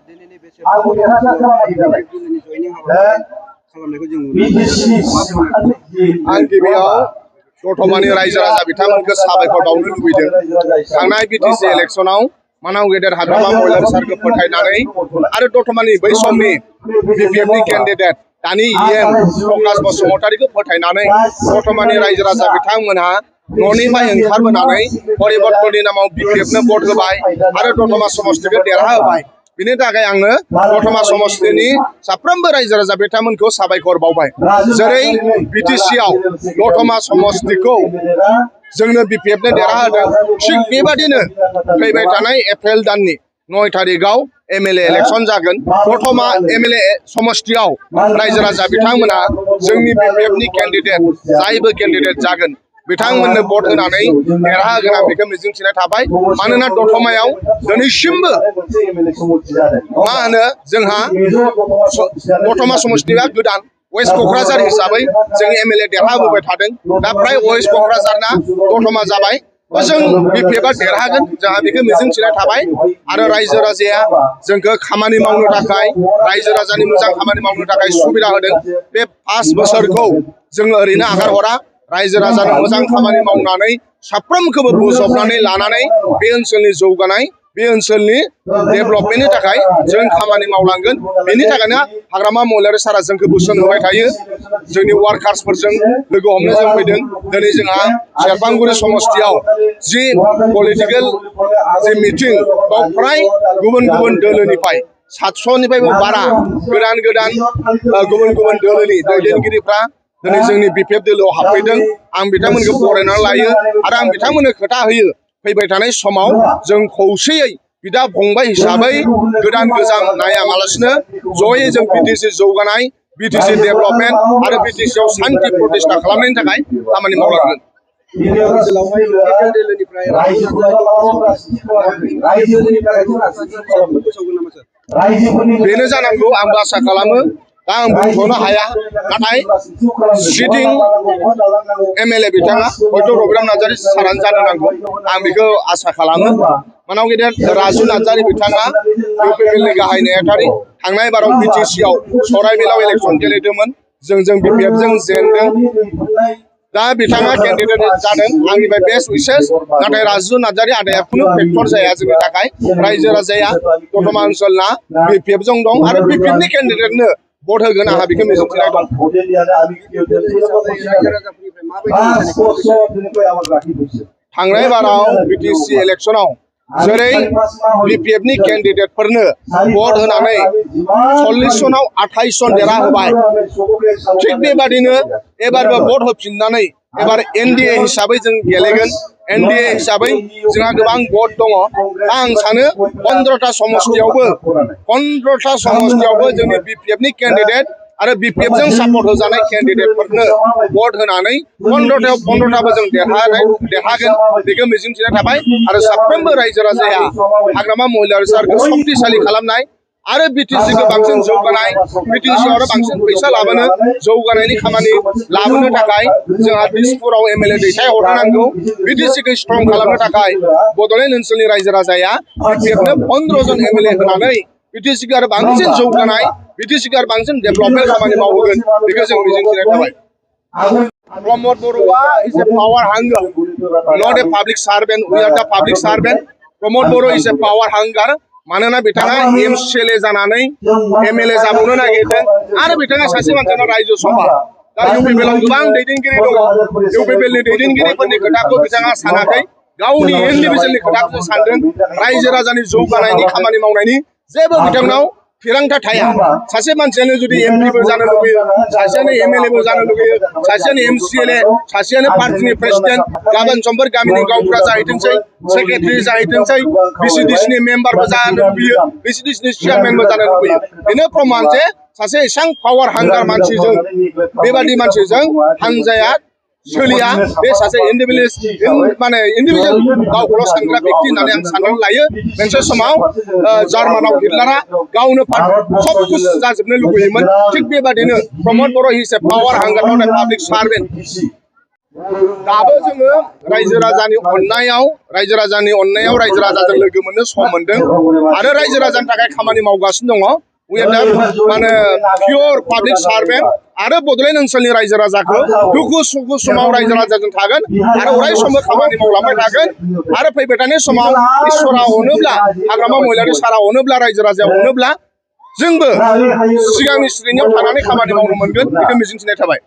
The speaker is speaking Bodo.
आं गिबियाव दतमानि रायजो राजा बिथांमोनखौ साबायखर बावनो लुबैदों। थांनाय बिटिसि इलेक्शनाव मानाव गेदेर हाग्रामा महिलार सारखौ फोथायनानै आरो दतमानि बै समनि बिपिएफनि केन्डिडेट दानि इएम प्रकाश बसुमतारीखौ फोथायनानै दतमानि रायजो राजा बिथांमोनहा न'निफ्राय ओंखारबोनानै परिबर्तननि नामाव बिपिएफनो भट होबाय आरो दतमा समष्टिखौ देरहाहोबाय। बिनि थाखाय आङो दतमा समष्टिनि साफ्रोमबो रायजो राजा बिथांमोनखौ साबायखर बावबाय। जेरै बिटिसिआव दतमा समष्टिखौ जोंनो बिपिएफनो देरहाहोदों, थिग बेबादिनो फैबाय थानाय एप्रिल दाननि 9 तारिखआव एमएलए इलेक्शन जागोन। दतमा एमएलए समष्टियाव रायजो राजा बिथांमोना जोंनि बिपिएफनि केन्डिडेट जायबो केन्डिडेट जागोन बिथांमोननो भट होनानै देरहाहोगोन आं बेखौ मिजिंथिनाय थाबाय। मानोना दतमायाव दिनैसिमबो मा होनो जोंहा दतमा समष्टिया गोदान वेस्ट क'क्राझार हिसाबै जों एमएलए देरहाबोबाय थादों। दा फ्राय वेस्ट क'क्राझारना दतमा जाबाय, जों बिपिएफआ देरहागोन जोंहा बेखौ मिजिंथिनाय थाबाय। आरो रायजो राजाया जोंखौ खामानि मावनो थाखाय रायजो राजानि मोजां खामानि मावनो थाखाय सुबिदा होदों। बे 5 बोसोरखौ जोङो ओरैनो आगार हरा, रायजो राजानो मोजां खामानि मावनानै साफ्रोमखौबो बोजबनानै लानानै बे ओनसोलनि जौगानाय बे ओनसोलनि डेभेलपमेन्टनि थाखाय जों खामानि मावलांगोन। बेनि थाखायनो हाग्रामा महिलारि सारा जोंखौ बोसोन होबाय थायो। जोंनि वार्कार्सफोरजों लोगो हमनो जों फैदों। दिनै जोंहा सेरफांगुरि समष्टियाव जि पलिटिकेल जि मिटिं बाव फ्राय गुबुन गुबुन दोलोनिफ्राय 700निफ्रायबो बारा गोदान गोदान गुबुन गुबुन दोलोनि दैदेनगिरिफ्रा दिनै जोंनि बिपिएफ दोलोआव हाबफैदों। आं बिथांमोनखौ बरायनानै लायो आरो आं बिथांमोननो खोथा होयो फैबाय थानाय समाव जों खौसेयै बिदा फंबाय हिसाबै गोदान गोजाम नायामालासिनो जयै जों बिटिसि जौगानाय, बिटिसि डेभेलपमेन्ट आरो बिटिसिआव सान्थि प्रतिष्ठा खालामनायनि थाखाय खामानि मावलांगोन। बेनो जानांगौ आंबो आसा खालामो। दा आं बुंथ'नो हाया, नाथाय सिटिं एमएलए बिथाङा हयथ' रबिराम नार्जारी सारानो जानो नांगौ, आं बेखौ आसा खालामो। मानाव गेदेर राजु नार्जारी बिथाङा इउपिपिएलनि गाहाय नेहाथारि, थांनाय बाराव बिटिसिआव सराइबिलाव इलेक्शन गेलेदोंमोन, जों बिपिएफजों जेनदों। दा बिथाङा केन्डिडेट जादों, आंनिफ्राय बेस्ट उइसेस। नाथाय राजु नार्जारी आदाया खुनु फेक्टर जाया जोंनि थाखाय। रायजो राजाया दतमा ओनसोलना बिपिएफजों दं आरो बिपिएफनि केन्डिडेटनो भट होगोन आंहा बेखौ मिजिंथिनाय दं। थांनाय बाराव बिटिसि इलेक्शनाव जेरै बिपिएफनि केन्डिडेटफोरनो भट होनानै 40 जनाव 28 जन देरहाहोबाय, थिग बेबादिनो एबारबो भट होफिननानै एबार एनडिए हिसाबै जों गेलेगोन। एनडिए हिसाबै जोंहा गोबां भट दङ। आं सानो 15टा समष्टियावबो जोंनि बिपिएफनि केन्डिडेट आरो बिपिएफजों सापर्ट होजानाय केन्डिडेटफोरनो भट होनानै 15टाबो जों देरहागोन बेखौ मिजिंथिनाय थाबाय। आरो साफ्रोमबो रायजो राजाया हाग्रामा महिलारि सारखौ शक्तिशाली खालामनाय आरो बिटिसिखौ बांसिन जौगानाय, बिटिसिआव आरो बांसिन फैसा लाबोनो जौगानायनि खामानि लाबोनो थाखाय जोंहा दिसपुराव एमएलए दैथायहरनो नांगौ। बिटिसिखौ स्ट्रं खालामनो थाखाय बड'लेण्ड ओनसोलनि रायजो राजाया बिपिएफनो 15 जन एमएलए होनानै बिटिसिखौ आरो बांसिन जौगानाय, बिटिसिखौ आरो बांसिन डेभेलपमेन्ट खामानि मावहोगोन बेखौ जों मिजिंथिनाय थाबाय। प्रमद बर'आ इज ए पावार हांगार, नट ए पाब्लिक सार्भेन्ट। वी आर द public सार्भेन्ट। Pramod Bodo' is a power हांगार। मानोना बिथाङा एमसिएलए जानानै एमएलए जाबावनो नागिरदों आरो बिथाङा सासे मानसियानो रायजो सभा। दा इउपिपिएलआव गोबां दैदेनगिरि दङ। इउपिपिएलनि दैदेनगिरिफोरनि खोथाखौ बिथाङा सानाखै, गावनि इन्डिभिजुवेलनि खोथाखौ सानदों। रायजो राजानि जौगानायनि खामानि मावनायनि जेबो बिथांनाव थिरांथा थाया। सासे मानसियानो जुदि एमपिबो जानो लुबैयो, सासेयानो एमएलएबो जानो लुबैयो, सासेयानो एमसिएलए, सासेयानो पार्टिनि प्रेसिडेन्ट, गाबोन समफोर गामिनि गावबुरा जाहैथोंसै, सेक्रेटारि जाहैथोंसै, बिसिडिसिनि मेम्बारबो जानो लुबैयो, बिसिडिसिनि चेयारमेनबो जानो लुबैयो। बेनो प्रमान जे सासे एसां पावार हांगार मानसिजों, बेबादि मानसिजों हानजाया सोलिया। बे सासे इन्डिभिजुवेल गावखौल' सानग्रा बेक्ति होननानै आं साननानै लायो। मोनसे समाव जार्मानाव हिटलारा गावनो सब कुछ जाजोबनो लुबैयोमोन। थिग बेबादिनो प्रमद बर' इज ए पावार हांगार, नट ए पाब्लिक सार्भेन्ट। दाबो जोङो रायजो राजानि अननायाव रायजो राजाजों लोगो मोननो सम मोनदों आरो रायजो राजानि थाखाय खामानि मावगासिनो दङ we are माने पियर पाब्लिक सार्भेन्ट आरो बड'लेण्ड ओनसोलनि रायजो राजाखौ दुखु सुखु समाव रायजो राजाजों थागोन आरो अराय समबो खामानि मावलांबाय थागोन आरो फैबाय थानाय समाव इसोरा अनोब्ला हाग्रामा महिलारि सारा अनोब्ला रायजो राजाया अनोब्ला जोंबो सिगांनि श्रेणियाव थानानै खामानि मावनो मोनगोन बेखौ मिजिंथिनाय थाबाय।